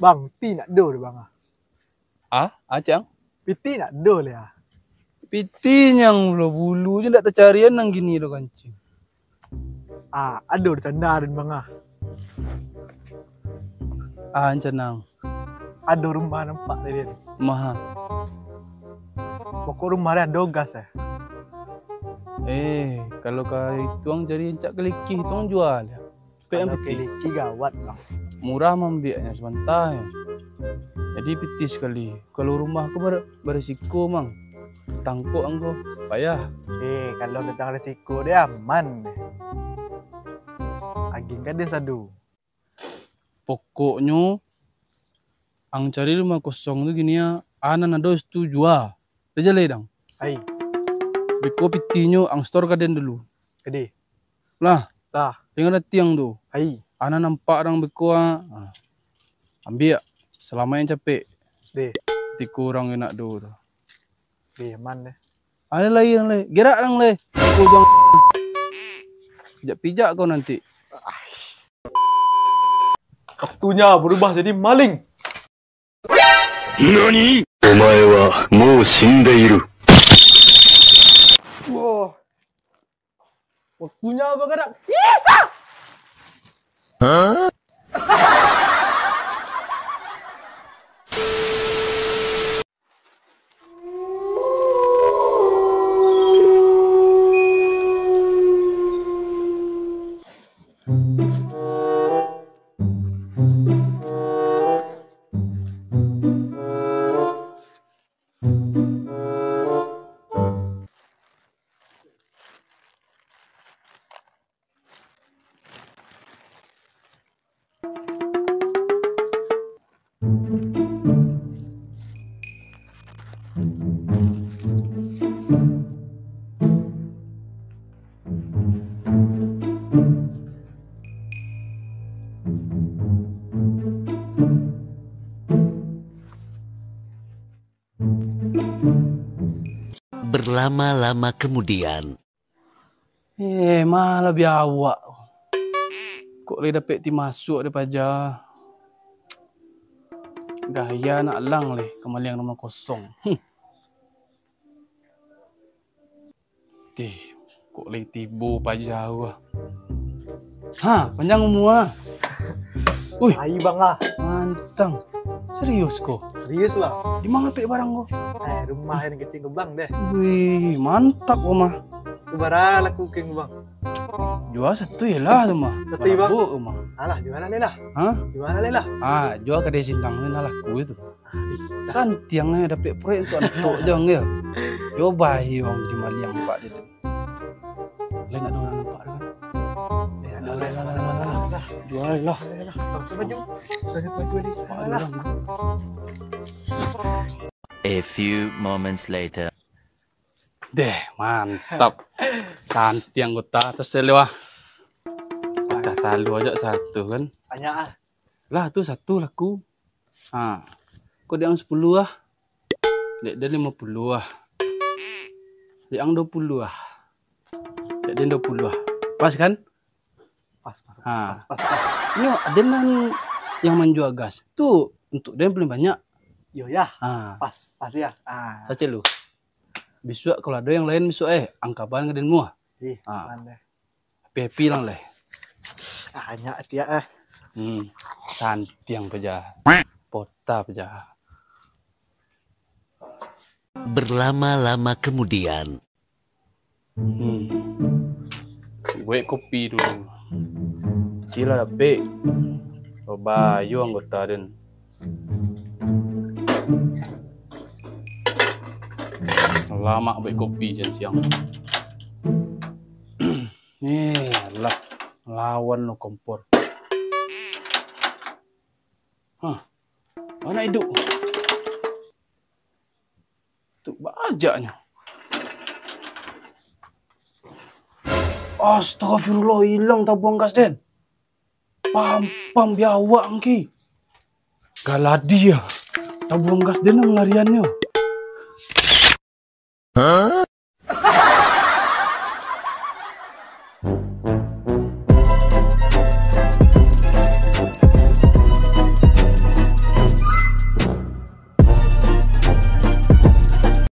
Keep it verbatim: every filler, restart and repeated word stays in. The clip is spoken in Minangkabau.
Bang, piti ndak ado doh, Bang, ah. Ah, ah, Cang? Piti ndak ado lai, ah. Piti nyang lo bulu je ndak tacarian nan gini doh, kancing. Ah, ado cando den, Bang, ah. Ah, ancanang. Ado rumah nampak tadi tu. Rumah, ah. Pokok rumah dia ado gas, eh. Eh, kalau ka itu ang cari rancak kalikih tu ang jua lah. Pek ang piti. Kalau kalikih gawat, Bang. Murah mambiaknyo sabanta, yo. Jadi piti sakali. Kalau rumah ko bar-, barisiko, Mang. Tangkok ang ko payah. Eh, kalau tantang risiko dia aman. Agiah ka den sado. Pokoknyo, ang cari rumah kosong tu gini, ah, nan ado situ jua. Lah jaleh dang. Ai. Beko pitinyo ang setor ka den dulu. Jadi. Lah. Lah. Jangan datiang tu. Ai. Ana nampak dang beko, ah. Ah. Ambiak. Salamaik capek. Deh. Tiko urang nak do tu. Deh, aman deh. Ada lai, ada lai. Gerak dang lai. Aku jang-, pijak-pijak kau nanti. Waktunya berubah jadi maling. Nani? Omae wa mou shindeiru. Wah. Waktunya bergerak. Berlama-lama kemudian. Eh, malah biawak. Kok lai dapek ti masuak deh paja. Gaya nak lang leh kamaliang rumah kosong. Huh. Tih, kok lai tibo paja tu ah. Ha, panjang umua ah. Uih. Ai, Bang, ah. Mantang. Serius ko? Serius, Bang. Di ma ngapek barang ko? Eh, rumah nan kecil ko, Bang, deh. Wih, mantap ko mah. Bara laku ko, Bang? Jua satu je lah tu mah. Satu, Bang? Balabok ko mah. Alah, jua lah, lah. Ha? Jua lah, lah. Ah, jua kadai sindang tu nah laku itu. Santiang eh, dapek proyek untuak antok jang yo. Yo bae urang jadi maliang pak dia tu. Lain ado urang nampak tu kan. Alah, alah, alah, alah, alah. Jua lah. Alah, alah. Langsung maju. Langsung maju ni. Alah. A few moments later. Deh, mantap. Santiang kota tu selewa. Pacah talu aja satu kan. Banyak ah. Lah tu satu laku. Ha. Kok dek ang sapuluah ah? Dek den limo puluah ah. Dek ang duo puluah ah. Dek den duo puluah ah. Pas kan? Pas, pas, pas, ha. Pas, pas, pas. Nyo, den nan yang manjua gas. Tu untuak den paling banyak. Yo ya. Ha. Pas, pas ya. Ha. Sacelu. Bisuak kalau ado yang lain bisuak eh, ang kabaran ka den muah. Ih, ha. Aman deh. Happy-happy lang leh. Banyak tiak ah. Hmm. Santiang paja. Pota paja. Berlama-lama kemudian. Hmm. Buek kopi dulu. Cilah dapek. Babayo anggota den. Salamak buek kopi siang-siang. Eh, alah, lawan lo kompor. Hah, ma iduik? Tu bajaknyo. Astagfirullah, ilang tabuang gas den. Pam, pam, biawak angki. Galadi ya. Tabuang gas den malariannyo.